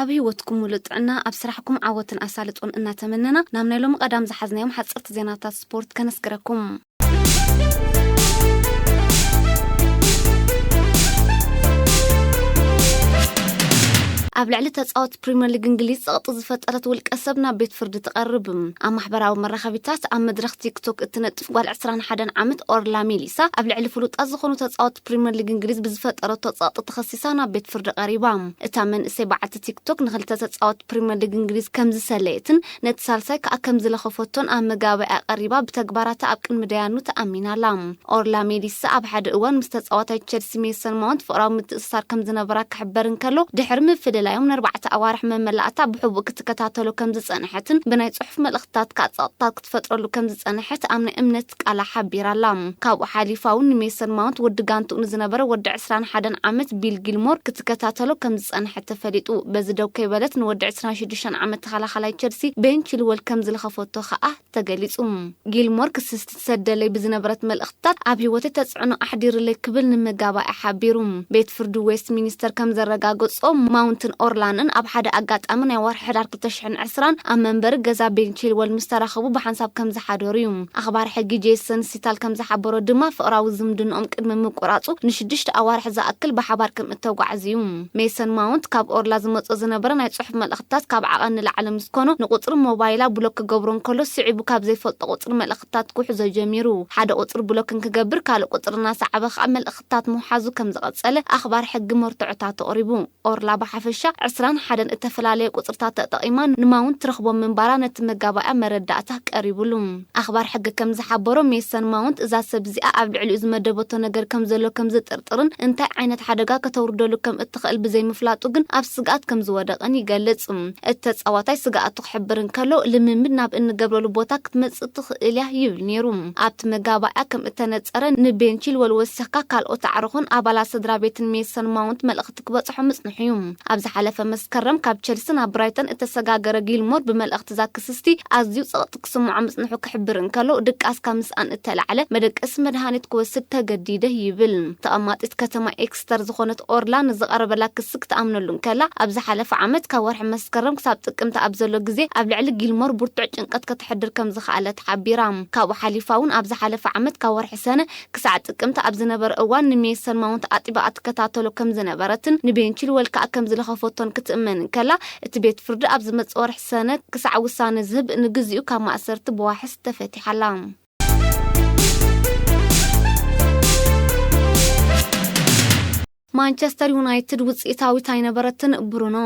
ኣብ ህይወትኩም ሙሉእ ጥዕና፣ ኣብ ስራሕኩም ዓወትን ኣሳልጦን እናተመነና፣ ናብ ናይ ሎሚ ቀዳም ዝሓዝናዮም ሓጸርቲ ዜናታት ስፖርት ከነስግረኩም። ኣብ ልዕሊ ተጻወት ፕሪምየር ሊግ እንግሊዝ ጸቕጢ ዝፈጠረት ውልቀ ሰብ ናብ ቤት ፍርዲ ትቐርብ። ኣብ ማሕበራዊ መራኸቢታት ኣብ መድረኽ ቲክቶክ እትነጥፍ ጓል ዕስራን ሓደን ዓመት ኦርላ ሜሊሳ ኣብ ልዕሊ ፍሉጣት ዝኾኑ ተጻወት ፕሪምየር ሊግ እንግሊዝ ብዝፈጠረቶ ጸቕጢ ተኸሲሳ ናብ ቤት ፍርዲ ቀሪባ። እታ መንእሰይ በዓልቲ ቲክቶክ ንኽልተ ተጻወት ፕሪምየር ሊግ እንግሊዝ ከም ዝሰለየትን ነቲ ሳልሳይ ከኣ ከም ዝለኸፈቶን ኣብ መጋባእያ ቀሪባ ብተግባራታ ኣብ ቅድሚ ደያኑ ተኣሚና ኣላ። ኦርላ ሜሊሳ ኣብ ሓደ እዋን ምስ ተጻዋታይ ቸልሲ ሜሰን ማውንት ፍቕራዊ ምትእስሳር ከም ዝነበራ ክሕበር እንከሎ፣ ድሕሪ ምፍልላዮም ንኣርባዕተ ኣዋርሕ መመላእታ ብሕቡእ ክትከታተሎ ከም ዝጸንሐትን ብናይ ጽሑፍ መልእኽትታት ከኣ ጸቕጥታት ክትፈጥረሉ ከም ዝጸንሐት ኣብ ናይ እምነት ቃላ ሓቢራ ኣላ። ካብኡ ሓሊፋ እውን ንሜሰን ማውንት ወዲ ጋንትኡ ንዝነበረ ወዲ ዕስራን ሓደን ዓመት ቢል ጊልሞር ክትከታተሎ ከም ዝጸንሐት ተፈሊጡ። በዚ ደው ከይበለት ንወዲ ዕስራን ሽዱሽተን ዓመት ተኸላኻላይ ቸልሲ ቤን ቺልወል ከም ዝለኸፈቶ ከኣ ተገሊጹ። ጊልሞር ክስስቲ ትሰደለይ ብዝነበረት መልእኽትታት ኣብ ህይወተይ ተጽዕኖ ኣሕዲርለይ ክብል ንመጋባእያ ሓቢሩ። ቤት ፍርዲ ዌስት ሚኒስተር ከም ዘረጋገጾ ማውንትን ኦርላንን ኣብ ሓደ ኣጋጣሚ ናይ ወርሒ ሕዳር ክልተ ሽሕን ዕስራን ኣብ መንበሪ ገዛ ቤን ቺልወል ምስ ተራኸቡ ብሓንሳብ ከም ዝሓደሩ እዩ። ኣኽባር ሕጊ ጄሰን ሲታል ከም ዝሓበሮ ድማ ፍቕራዊ ዝምድንኦም ቅድሚ ምቁራጹ ንሽዱሽተ ኣዋርሕ ዝኣክል ብሓባር ከም እተጓዕዙ እዩ። ሜሰን ማውንት ካብ ኦርላ ዝመጾ ዝነበረ ናይ ጽሑፍ መልእኽትታት ካብ ዓቐን ንላዕሊ ምስ ኮኖ ንቁጽሪ ሞባይላ ብሎክ ክገብሮ እንከሎ ስዒቡ ካብ ዘይፈልጦ ቁጽሪ መልእኽትታት ክውሕዞ ጀሚሩ። ሓደ ቁጽሪ ብሎክ እንክገብር ካልእ ቁጽሪ እናሰዓበ ከኣ መልእኽትታት ምውሓዙ ከም ዝቐጸለ ኣኽባር ሕጊ መርትዖታት ኣቕሪቡ። ኦርላ ብሓፈሻ ዕስራን ሓደን እተፈላለየ ቁጽርታት ተጠቒማ ንማውንት ትረኽቦ ምንባራ ነቲ መጋባእያ መረዳእታ ቀሪቡሉ። ኣኽባር ሕጊ ከም ዝሓበሮ ሜሰን ማውንት እዛ ሰብ እዚኣ ኣብ ልዕሊኡ ዝመደበቶ ነገር ከም ዘሎ ከም ዝጥርጥርን እንታይ ዓይነት ሓደጋ ከተውርደሉ ከም እትኽእል ብዘይምፍላጡ ግን ኣብ ስግኣት ከም ዝወደቐን ይገልጽ። እቲ ተጻዋታይ ስግኣቱ ክሕብር እንከሎ ልምምድ ናብ እንገብረሉ ቦታ ክትመጽእ ትኽእል እያ ይብል ነይሩ። ኣብቲ መጋባእያ ከም እተነጸረ ንቤን ቺልወል ወሲኽካ ካልኦት ኣዕሩኽን ኣባላት ስድራ ቤትን ሜሰን ማውንት መልእኽቲ ክበጽሖ ምጽንሑ እዩ። ኣብ ዝሓለፈ መስከረም ካብ ቸልሲ ናብ ብራይተን እተሰጋገረ ጊልሞር ብመልእኽቲ እዛ ክስስቲ ኣዝዩ ጸቕጢ ክስምዖ ምጽንሑ ክሕብር እንከሎ ድቃስ ካብ ምስኣን እተላዕለ መደቀሲ መድሃኒት ክወስድ ተገዲደ ይብል። ተቐማጢት ከተማ ኤክስተር ዝኾነት ኦርላ ንዝቐረበላ ክሲ ክትኣምነሉ እንከላ ኣብ ዝሓለፈ ዓመት ካብ ወርሒ መስከረም ክሳብ ጥቅምቲ ኣብ ዘሎ ግዜ ኣብ ልዕሊ ጊልሞር ብርቱዕ ጭንቀት ከተሕድር ከም ዝኸኣለት ሓቢራ። ካብኡ ሓሊፋ እውን ኣብ ዝሓለፈ ዓመት ካብ ወርሒ ሰነ ክሳዕ ጥቅምቲ ኣብ ዝነበረ እዋን ንሜሰን ማውንት ኣጢባ ትከታተሎ ከም ዝነበረትን ንቤን ቺልወል ከኣ ከም ዝለኸፈቶን ክትእመን እንከላ፣ እቲ ቤት ፍርዲ ኣብ ዝመጽእ ወርሒ ሰነ ክሳዕ ውሳነ ዝህብ ንግዚኡ ካብ ማእሰርቲ ብዋሕስ ተፈቲሓ ኣላ። ማንቸስተር ዩናይትድ ውጽኢታዊት ኣይነበረትን። ብሩኖ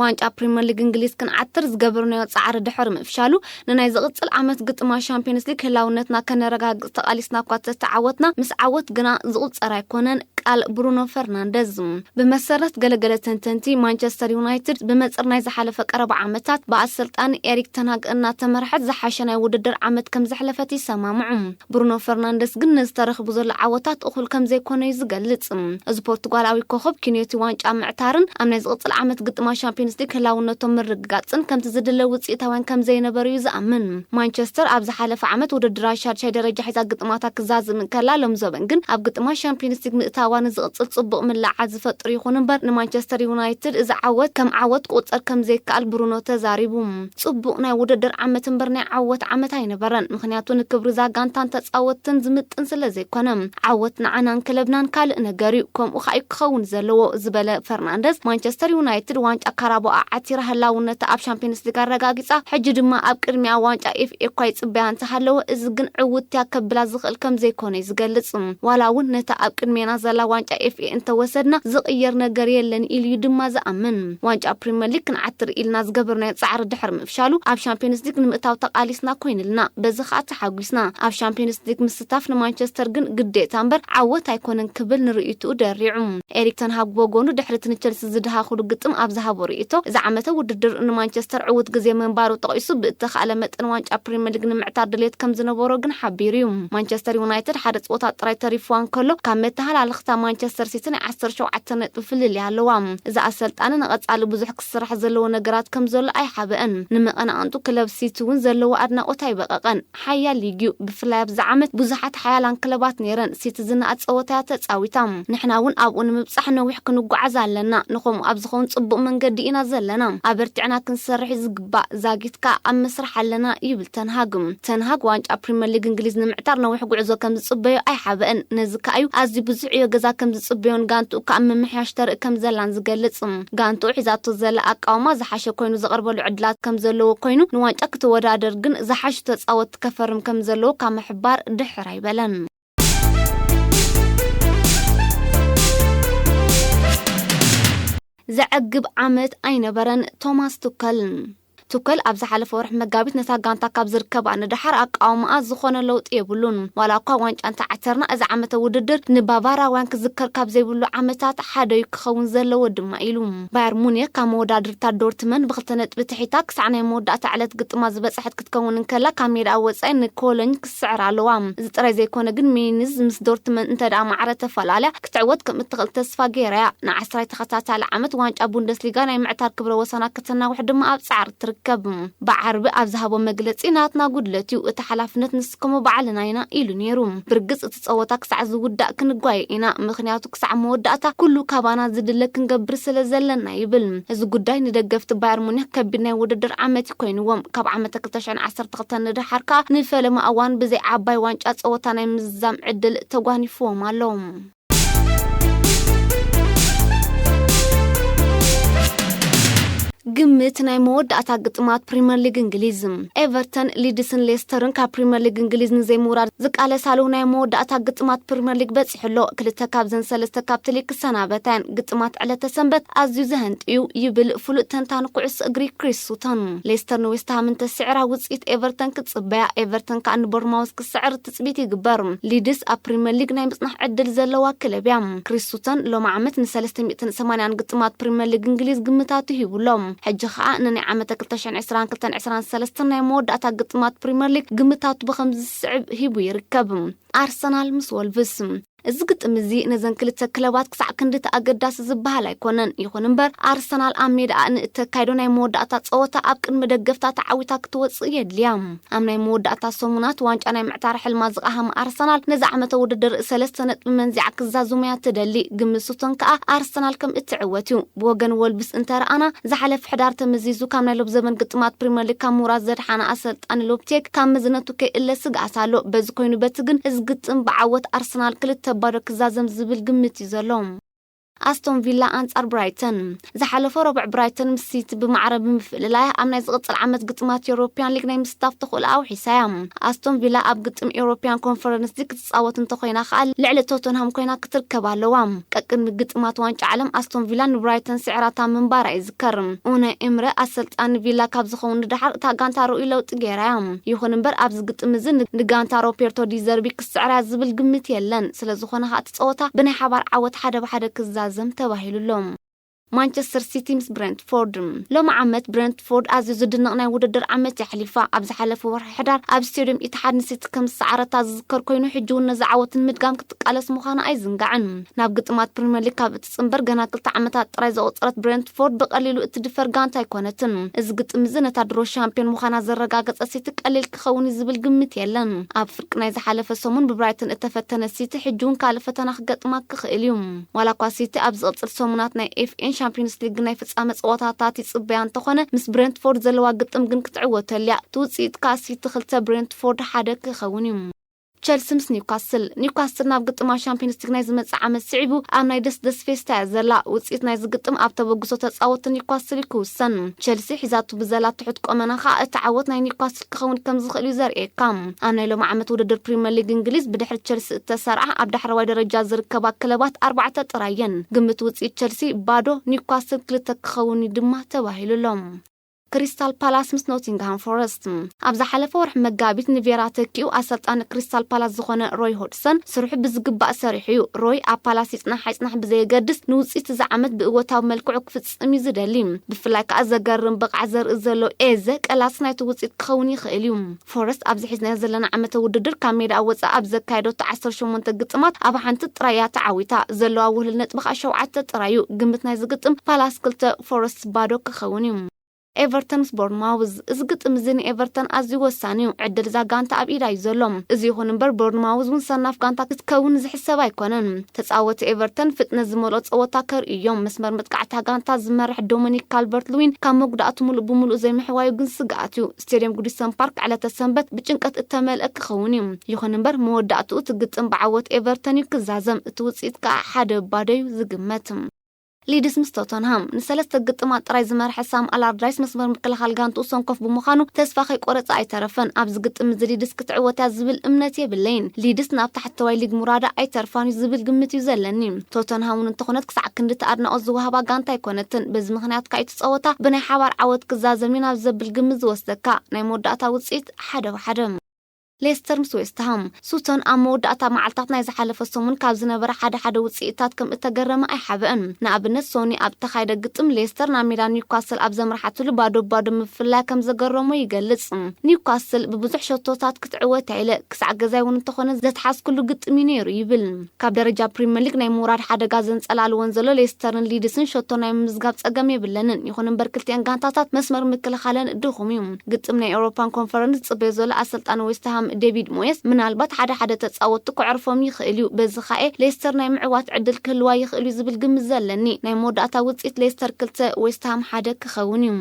ዋንጫ ፕሪምየር ሊግ እንግሊዝ ክንዓትር ዝገበርናዮ ጻዕሪ ድሕሪ ምፍሻሉ፣ ንናይ ዝቕጽል ዓመት ግጥማት ሻምፒዮንስ ሊግ ህላውነትና ከነረጋግጽ ተቓሊስና እኳ ተተዓወትና፣ ምስ ዓወት ግና ዝቑጸር ኣይኮነን። ቃል ብሩኖ ፈርናንደዝ። ብመሰረት ገለገለ ተንተንቲ፣ ማንቸስተር ዩናይትድ ብመጽር ናይ ዝሓለፈ ቀረባ ዓመታት ብኣሰልጣኒ ኤሪክ ተንሃግ እናተመርሐት ዝሓሸ ናይ ውድድር ዓመት ከም ዘሕለፈት ይሰማምዑ። ብሩኖ ፈርናንደስ ግን ነዚ ተረኺቡ ዘሎ ዓወታት እኹል ከም ዘይኮነ እዩ ዝገልጽ። እዚ ፖርቱጋላዊ ኮኸብ ኪንዮቲ ዋንጫ ምዕታርን ኣብ ናይ ዝቕጽል ዓመት ግጥማት ሻምፒዮንስ ሊግ ህላውነቶም ምርግጋጽን ከምቲ ዝድለ ውጽኢታውያን ከም ዘይነበሩ እዩ ዝኣምን። ማንቸስተር ኣብ ዝሓለፈ ዓመት ውድድር ሻድሻይ ደረጃ ሒዛ ግጥማታ ክዛዝም እንከላ፣ ሎም ዞበን ግን ኣብ ግጥማት ሻምፒዮንስ ሊግ ምእታዋ ንዝቕጽል ጽቡቕ ምልዓል ዝፈጥር ይኹን እምበር፣ ንማንቸስተር ዩናይትድ እዚ ዓወት ከም ዓወት ክቑጸር ከም ዘይከኣል ብሩኖ ተዛሪቡ። ጽቡቕ ናይ ውድድር ዓመት እምበር ናይ ዓወት ዓመት ኣይነበረን፣ ምኽንያቱ ንክብሪ እዛ ጋንታን ተጻወትን ዝምጥን ስለ ዘይኮነ። ዓወት ንዓናን ክለብናን ካልእ ነገር እዩ፣ ከምኡ ከኣ እዩ ክኸውን ዘለዎ ዝበለ ፈርናንደዝ፣ ማንቸስተር ዩናይትድ ዋንጫ ካራባኦ ዓቲራ ህላውነታ ኣብ ሻምፒዮንስ ሊግ ኣረጋጊጻ፣ ሕጂ ድማ ኣብ ቅድሚኣ ዋንጫ ኤፍ ኤ እኳ ይጽበያ እንተሃለወ፣ እዚ ግን ዕውትያ ከብላ ዝኽእል ከም ዘይኮነ እዩ ዝገልጽ። ዋላ እውን ነታ ኣብ ቅድሜና ዘላ ዋንጫ ኤፍ ኤ እንተወሰድና ዝቕየር ነገር የለን ኢሉ እዩ ድማ ዝኣምን። ዋንጫ ፕሪምየር ሊግ ክንዓትር ኢልና ዝገበርናዮ ጻዕሪ ድሕሪ ምፍሻሉ፣ ኣብ ሻምፒዮንስ ሊግ ንምእታው ተቓሊስና ኮይንልና፣ በዚ ኸኣ ተሓጒስና። ኣብ ሻምፒዮንስ ሊግ ምስታፍ ንማንቸስተር ግን ግዴታ እምበር ዓወት ኣይኮነን ክብል ንርእይትኡ ደሪዑ። ኤሪክ ተንሃግ ብወገኑ ድሕሪ እቲ ንቸልሲ ዝደሃኹሉ ግጥም ኣብ ዝሃቦ ርእይቶ፣ እዚ ዓመተ ውድድር ንማንቸስተር ዕዉት ግዜ ምንባሩ ጠቒሱ፣ ብእተኻእለ መጠን ዋንጫ ፕሪምየር ሊግ ንምዕታር ድሌት ከም ዝነበሮ ግን ሓቢሩ እዩ። ማንቸስተር ዩናይትድ ሓደ ጸወታ ጥራይ ተሪፍዋ እንከሎ፣ ካብ መተሃላለኽቲ እታ ማንቸስተር ሲቲ ናይ ዓሰርተ ሸውዓተ ነጥቢ ፍልልይ ኣለዋ። እዚ ኣሰልጣኒ ንቐጻሊ ብዙሕ ክስራሕ ዘለዎ ነገራት ከም ዘሎ ኣይሓበአን። ንመቐናቕንቱ ክለብ ሲቲ እውን ዘለዎ ኣድናቖት ኣይበቐቐን። ሓያል ሊግ እዩ። ብፍላይ ኣብዚ ዓመት ብዙሓት ሓያላን ክለባት ነይረን። ሲቲ ዝነኣድ ጸወታ እያ ተጻዊታ። ንሕና እውን ኣብኡ ንምብጻሕ ነዊሕ ክንጓዓዝ ኣለና። ንኸምኡ ኣብ ዝኸውን ጽቡቕ መንገዲ ኢና ዘለና። ኣበርቲዕና ክንሰርሕ እዩ ዝግባእ። ዛጊት ከኣ ኣብ መስርሕ ኣለና ይብል ተንሃግ። ተንሃግ ዋንጫ ፕሪምየር ሊግ እንግሊዝ ንምዕታር ነዊሕ ጉዕዞ ከም ዝጽበዮ ኣይሓበአን። ነዚ ከኣ እዩ ኣዝዩ ብዙሕ ዕዮ ገዛ ከም ዝጽበዮን ጋንትኡ ከኣ ምምሕያሽ ተርኢ ከም ዘላን ዝገልጽ። ጋንትኡ ሒዛቶ ዘላ ኣቃውማ ዝሓሸ ኮይኑ ዘቕርበሉ ዕድላት ከም ዘለዎ ኮይኑ ንዋንጫ ክትወዳደር ግን ዝሓሹ ተጻወትቲ ከፈርም ከም ዘለዎ ካብ ምሕባር ድሕር ኣይበለን። ዘዕግብ ዓመት ኣይነበረን ቶማስ ቱከል። ቱከል ኣብ ዝሓለፈ ወርሒ መጋቢት ነታ ጋንታ ካብ ዝርከባ ንደሓር ኣቃውማኣ ዝኾነ ለውጢ የብሉን። ዋላ እኳ ዋንጫ እንተዓተርና፣ እዚ ዓመተ ውድድር ንባቫራውያን ክዝከር ካብ ዘይብሉ ዓመታት ሓደ እዩ ክኸውን ዘለዎ ድማ ኢሉ። ባየር ሙኒክ ካብ መወዳድርታ ዶርትመን ብክልተ ነጥቢ ትሒታ ክሳዕ ናይ መወዳእታ ዕለት ግጥማ ዝበጽሐት ክትከውን እንከላ፣ ካብ ሜዳኣ ወጻኢ ንኮሎኝ ክስዕር ኣለዋ። እዚ ጥራይ ዘይኮነ ግን፣ ሚኒዝ ምስ ዶርትመን እንተ ደኣ ማዕረ ተፈላለያ ክትዕወት ከም እትኽእል ተስፋ ገይራ እያ። ንዓስራይ ተኸታታሊ ዓመት ዋንጫ ቡንደስሊጋ ናይ ምዕታር ክብረ ወሰና ከተናውሕ ድማ ኣብ ጻዕሪ ትርከብ። ብዓርቢ ኣብ ዝሃቦ መግለጺ፣ ናትና ጉድለት እዩ፣ እቲ ሓላፍነት ንስከሞ ባዕልና ኢና ኢሉ ነይሩ። ብርግጽ እቲ ጸወታ ክሳዕ ዝውዳእ ክንጓየ ኢና፣ ምኽንያቱ ክሳዕ መወዳእታ ኩሉ ካባና ዝድለ ክንገብር ስለ ዘለና ይብል። እዚ ጉዳይ ንደገፍቲ ባየር ሙኒክ ከቢድ ናይ ውድድር ዓመት እዩ ኮይንዎም። ካብ ዓመተ ክልተ ሽሕን ዓሰርተ ክልተን ንደሓር ከኣ ንፈለማ እዋን ብዘይ ዓባይ ዋንጫ ጸወታ ናይ ምዝዛም ዕድል ተጓኒፍዎም ኣሎ። ግምት ናይ መወዳእታ ግጥማት ፕሪምየር ሊግ እንግሊዝ። ኤቨርተን፣ ሊድስን ሌስተርን ካብ ፕሪምየር ሊግ እንግሊዝ ንዘይምውራድ ዝቃለሳሉ ናይ መወዳእታ ግጥማት ፕሪምየር ሊግ በጺሑ ኣሎ። ክልተ ካብዘን ሰለስተ ካብቲ ሊግ ክሰናበታ እየን። ግጥማት ዕለተ ሰንበት ኣዝዩ ዘህንጥ እዩ ይብል ፍሉጥ ተንታኒ ኩዕሶ እግሪ ክሪስ ሱቶን። ሌስተር ንዌስትሃም እንተስዕራ ውጽኢት ኤቨርተን ክትጽበያ። ኤቨርተን ከኣ ንቦርማውስ ክስዕር ትጽቢት ይግበር። ሊድስ ኣብ ፕሪምየር ሊግ ናይ ምጽናሕ ዕድል ዘለዋ ክለብ እያ። ክሪስ ሱቶን ሎሚ ዓመት ን ሰለስተ ሚእትን ሰማንያን ግጥማት ፕሪምየር ሊግ እንግሊዝ ግምታቱ ሂቡ ኣሎ። ሕጂ ከኣ ንናይ ዓመተ ክልተ ሽሕን ዕስራን ክልተን ዕስራን ሰለስተን ናይ መወዳእታ ግጥማት ፕሪምየር ሊግ ግምታቱ ብኸምዚ ዝስዕብ ሂቡ ይርከብ። ኣርሰናል ምስ ወልቭስ። እዚ ግጥም እዚ ነዘን ክልተ ክለባት ክሳዕ ክንድቲ ኣገዳሲ ዝበሃል ኣይኮነን። ይኹን እምበር፣ ኣርሰናል ኣብ ሜዳኣ ንእተካይዶ ናይ መወዳእታ ጸወታ ኣብ ቅድሚ ደገፍታ ተዓዊታ ክትወጽእ የድልያ። ኣብ ናይ መወዳእታ ሰሙናት ዋንጫ ናይ ምዕታር ሕልማ ዝቐሃመ ኣርሰናል፣ ነዚ ዓመተ ውድድር ሰለስተ ነጥቢ መንዚዓ ክዛዝም እያ ትደሊ። ግምት ሱቶን ከኣ ኣርሰናል ከም እትዕወት እዩ። ብወገን ወልቭስ እንተረኣና፣ ዝሓለፈ ሕዳር ተመዚዙ ካብ ናይ ሎብ ዘበን ግጥማት ፕሪምየር ሊግ ካብ ምውራድ ዘድሓነ ኣሰልጣኒ ሎፕቴግ ካብ መዝነቱ ከይእለ ስግኣት ኣሎ። በዚ ኮይኑ በቲ ግን፣ እዚ ግጥም ብዓወት ኣርሰናል ክልተ ባዶ ክዛዘም ዝብል ግምት እዩ ዘሎ። ኣስቶን ቪላ ኣንጻር ብራይተን። ዝሓለፈ ረቡዕ ብራይተን ምስ ሲቲ ብማዕረ ብምፍልላያ ኣብ ናይ ዝቕጽል ዓመት ግጥማት ዩሮፕያን ሊግ ናይ ምስታፍ ተኽእሎ ኣውሒሳ እያ። ኣስቶን ቪላ ኣብ ግጥም ኤውሮፕያን ኮንፈረንስ ሊግ ክትጻወት እንተኾይና ከኣ ልዕሊ ቶተንሃም ኮይና ክትርከብ ኣለዋ። ቀቅድሚ ግጥማት ዋንጫ ዓለም ኣስቶን ቪላ ንብራይተን ስዕራታ ምንባራ ይዝከር። ኡናይ ኤምረ ኣሰልጣኒ ቪላ ካብ ዝኸውን ንደሓር እታ ጋንታ ርኡይ ለውጢ ገይራ እያ። ይኹን እምበር ኣብዚ ግጥም እዚ ን-፣ ንጋንታ ሮቤርቶ ዲ ዘርቢ ክስዕራ ዝብል ግምት የለን። ስለ ዝኾነ ከኣ እቲ ጸወታ ብናይ ሓባር ዓወት ሓደ ብሓደ ክዛዘም ተባሂሉ ኣሎ። ማንቸስተር ሲቲ ምስ ብሬንትፎርድ። ሎሚ ዓመት ብሬንትፎርድ ኣዝዩ ዝድነቕ ናይ ውድድር ዓመት የሕሊፋ። ኣብ ዝሓለፈ ወርሒ ሕዳር ኣብ ስቴድዮም ኢትሓድ ንሲቲ ከም ዝሰዓረታ ዝዝከር ኮይኑ፣ ሕጂ እውን ነዚ ዓወት ንምድጋም ክትቃለስ ምዃና ኣይዝንጋዕን። ናብ ግጥማት ፕሪምየር ሊግ ካብ እትጽንበር ገና ክልተ ዓመታት ጥራይ ዘቑጸረት ብሬንትፎርድ ብቐሊሉ እትድፈር ጋንታ ኣይኮነትን። እዚ ግጥም እዚ ነታ ድሮ ሻምፒዮን ምዃና ዘረጋገጸ ሲቲ ቀሊል ክኸውን እዩ ዝብል ግምት የለን። ኣብ ፍርቂ ናይ ዝሓለፈ ሰሙን ብብራይተን እተፈተነ ሲቲ ሕጂ እውን ካልእ ፈተና ክገጥማ ክኽእል እዩ። ዋላ እኳ ሲቲ ኣብ ዝቕጽል ሰሙናት ናይ ኤፍኤን ሻምፒዮንስ ሊግ ናይ ፍጻመ ጸወታታት ይጽበያ እንተኾነ፣ ምስ ብሬንትፎርድ ዘለዋ ግጥም ግን ክትዕወተሉ እያ። እቲ ውጽኢት ከኣ ሲቲ ክልተ ብሬንትፎርድ ሓደ ክኸውን እዩ። ቸልሲ ምስ ኒውካስል። ኒውካስል ናብ ግጥም ኣብ ሻምፒዮንስ ሊግ ናይ ዝመጽእ ዓመት ስዒቡ ኣብ ናይ ደስደስ ፌስታ እያ ዘላ። ውጽኢት ናይዚ ግጥም ኣብ ተበግሶ ተጻወትቲ ኒውካስል እዩ ክውሰን። ቸልሲ ሒዛቱ ብዘላ ትሑት ቆመና ከኣ እቲ ዓወት ናይ ኒውካስል ክኸውን ከም ዝኽእል እዩ ዘርእየካ። ኣብ ናይ ሎሚ ዓመት ውድድር ፕሪምየር ሊግ እንግሊዝ ብድሕሪ ቸልሲ እተሰርዓ ኣብ ዳሕረዋይ ደረጃ ዝርከባ ክለባት ኣርባዕተ ጥራይ እየን። ግምት ውጽኢት ቸልሲ ባዶ፣ ኒውካስል ክልተ ክኸውን እዩ ድማ ተባሂሉ ኣሎ። ክሪስታል ፓላስ ምስ ኖቲንግሃም ፎረስት። ኣብ ዝሓለፈ ወርሒ መጋቢት ንቬራ ተኪኡ ኣሰልጣኒ ክሪስታል ፓላስ ዝኾነ ሮይ ሆድሰን ስርሑ ብዝግባእ ሰሪሑ እዩ። ሮይ ኣብ ፓላስ ይጽናሕ ኣይጽናሕ ብዘየገድስ ንውጽኢት እዚ ዓመት ብእወታዊ መልክዑ ክፍጽም እዩ ዝደሊ። ብፍላይ ከኣ ዘገርም ብቕዓት ዘርኢ ዘሎ ኤዘ ቀላሲ ናይቲ ውጽኢት ክኸውን ይኽእል እዩ። ፎረስት ኣብዚ ሒዝናዮ ዘለና ዓመተ ውድድር ካብ ሜዳ ወጻኢ ኣብ ዘካየደቶ ዓሰርተ ሸሞንተ ግጥማት ኣብ ሓንቲ ጥራይ እያ ተዓዊታ። ዘለዋ ውህልል ነጥቢ ከኣ ሸውዓተ ጥራይ እዩ። ግምት ናይዚ ግጥም ፓላስ ክልተ ፎረስት ባዶ ክኸውን እዩ። ኤቨርተን ምስ ቦርንማውዝ። እዚ ግጥም እዚ ንኤቨርተን ኣዝዩ ወሳኒ እዩ። ዕድል እዛ ጋንታ ኣብ ኢዳ እዩ ዘሎ። እዚ ይኹን እምበር ቦርንማውዝ እውን ሰናፍ ጋንታ ክትከውን ዝሕሰብ ኣይኮነን። ተጻወቲ ኤቨርተን ፍጥነት ዝመልኦ ጸወታ ከርእዩ እዮም። መስመር መጥቃዕታ ጋንታ ዝመርሕ ዶሚኒክ ካልቨርት ልዊን ካብ መጉዳእቱ ሙሉእ ብሙሉእ ዘይምሕዋዩ ግን ስግኣት እዩ። ስቴድየም ጉዲሰን ፓርክ ዕለተ ሰንበት ብጭንቀት እተመልአ ክኸውን እዩ። ይኹን እምበር መወዳእትኡ እቲ ግጥም ብዓወት ኤቨርተን እዩ ክዛዘም። እቲ ውጽኢት ከኣ ሓደ ባዶ እዩ ዝግመት። ሊድስ ምስ ቶተንሃም። ንሰለስተ ግጥማት ጥራይ ዝመርሐ ሳም ኣላርዳይስ መስመር ምክልኻል ጋንትኡ ሰንኮፍ ብምዃኑ ተስፋ ከይቆረጸ ኣይተረፈን። ኣብዚ ግጥም እዚ ሊድስ ክትዕወት እያ ዝብል እምነት የብለይን። ሊድስ ናብ ታሕተዋይ ሊግ ሙራዳ ኣይተርፋን እዩ ዝብል ግምት እዩ ዘለኒ። ቶተንሃም እውን እንተኾነት ክሳዕ ክንዲ እቲ ኣድናቖት ዝወሃባ ጋንታ ኣይኮነትን። በዚ ምኽንያት ከኣ እቲ ጸወታ ብናይ ሓባር ዓወት ክዛዘም እዩ ናብ ዘብል ግምት ዝወስደካ። ናይ መወዳእታ ውጽኢት ሓደ ብሓደ። ሌስተር ምስ ዌስትሃም። ሱቶን ኣብ መወዳእታ መዓልታት ናይ ዝሓለፈ ሰሙን ካብ ዝነበረ ሓደ ሓደ ውጽኢታት ከም እተገረመ ኣይሓብአን። ንኣብነት ሶኒ ኣብ እተኻየደ ግጥም ሌስተር ናብ ሜዳ ኒውካስል ኣብ ዘምርሓትሉ ባዶ ባዶ ምፍላይ ከም ዘገረሞ ይገልጽ። ኒውካስል ብብዙሕ ሸቶታት ክትዕወት እያ ኢለ ክሳዕ ገዛይ እውን እንተኾነ ዘትሓዝኩሉ ግጥም እዩ ነይሩ ይብል። ካብ ደረጃ ፕሪምየር ሊግ ናይ ምውራድ ሓደጋ ዘንጸላልወን ዘሎ ሌስተርን ሊድስን ሸቶ ናይ ምምዝጋብ ጸገም የብለንን። ይኹን እምበር ክልቲኣን ጋንታታት መስመር ምክልኻለን ድኹም እዩ። ግጥም ናይ ኤውሮፓን ኮንፈረንስ ዝጽበዮ ዘሎ ኣሰልጣኒ ዌስትሃም ዴቪድ ሞየስ ምናልባት ሓደ ሓደ ተጻወትቲ ክዕርፎም ይኽእል እዩ። በዚ ኸኣ ሌስተር ናይ ምዕዋት ዕድል ክህልዋ ይኽእል እዩ ዝብል ግምት ዘለኒ። ናይ መወዳእታ ውጽኢት ሌስተር ክልተ ዌስትሃም ሓደ ክኸውን እዩ።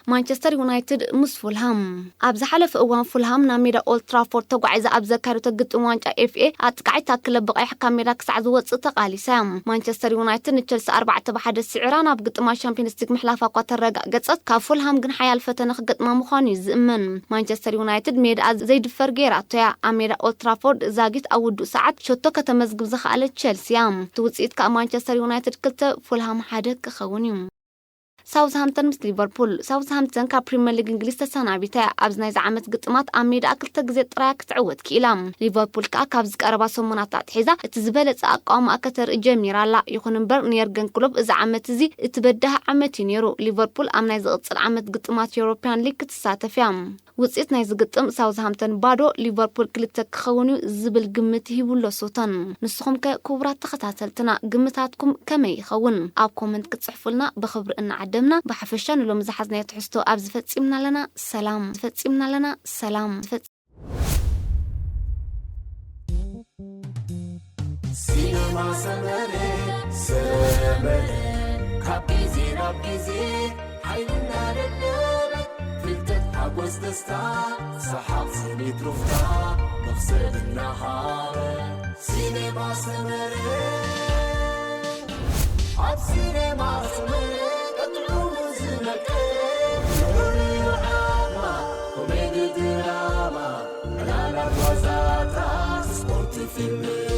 ማንቸስተር ዩናይትድ ምስ ፉልሃም። ኣብ ዝሓለፈ እዋን ፉልሃም ናብ ሜዳ ኦልድ ትራፎርድ ተጓዒዛ ኣብ ዘካየደቶ ግጥም ዋንጫ ኤፍ ኤ ኣጥቃዒት እታ ክለብ ብቐይሕ ካብ ሜዳ ክሳዕ ዝወጽእ ተቓሊሳ እያ። ማንቸስተር ዩናይትድ ንቸልሲ ኣርባዕተ ብሓደ ስዒራ ናብ ግጥማት ሻምፒዮንስ ሊግ ምሕላፋ እኳ ተረጋገጸት፣ ካብ ፉልሃም ግን ሓያል ፈተነ ክገጥማ ምዃኑ እዩ ዝእመን። ማንቸስተር ዩናይትድ ሜዳኣ ዘይድፈር ገይራቶ እያ። ኣብ ሜዳ ኦልድ ትራፎርድ ዛጊት ኣብ ውዱእ ሰዓት ሸቶ ከተመዝግብ ዝኸኣለት ቸልሲ እያ። እቲ ውጽኢት ከኣ ማንቸስተር ዩናይትድ ክልተ ፉልሃም ሓደ ክኸውን እዩ። ሳውዝሃምተን ምስ ሊቨርፑል። ሳውዝሃምተን ካብ ፕሪምየር ሊግ እንግሊዝ ተሰናቢታ እያ። ኣብዚ ናይዚ ዓመት ግጥማት ኣብ ሜዳኣ ክልተ ግዜ ጥራያ ክትዕወት ክኢላ። ሊቨርፑል ከኣ ካብዚ ቀረባ ሰሙናት ኣትሒዛ እቲ ዝበለጸ ኣቃውማኣ ከተርኢ ጀሚራ ኣላ። ይኹን እምበር ንየርገን ክሎፕ እዚ ዓመት እዚ እቲ በዳሂ ዓመት እዩ ነይሩ። ሊቨርፑል ኣብ ናይ ዝቕጽል ዓመት ግጥማት ዩሮፕያን ሊግ ክትሳተፍ እያ። ውጽኢት ናይዚ ግጥም ሳውዝሃምተን ባዶ ሊቨርፑል ክልተ ክኸውን እዩ ዝብል ግምት ሂቡ ኣሎ ሱተን። ንስኹም ከ ክቡራት ተኸታተልትና ግምታትኩም ከመይ ይኸውን? ኣብ ኮመንት ክትጽሕፉልና ብኽብሪ እናዓደምና፣ ብሓፈሻ ንሎሚ ዝሓዝናዮ ትሕዝቶ ኣብዚ ፈጺምና ኣለና። ሰላም። ፈጺምና ኣለና። ሰላም። ፈጺ- ሲነማ ሰመረ፣ ሰመረ፣ ካብ ግዜ ናብ ግዜ ሓይልና ደለበ፣ ፍልጠት ሓጎስ ደስታ፣ ሰሓቕ ስኒት ሩፍታ፣ መኽሰብ እናሃበ። ሲነማ ሰመረ፣ ኣብ ሲነማ ሰመረ፣ ቀጥዑ ዝነቀ፣ ንዑ ዓድማ፣ ኮሜዲ ድራማ፣ ዕላላት ዋዛታት፣ ስፖርት ፊልም፣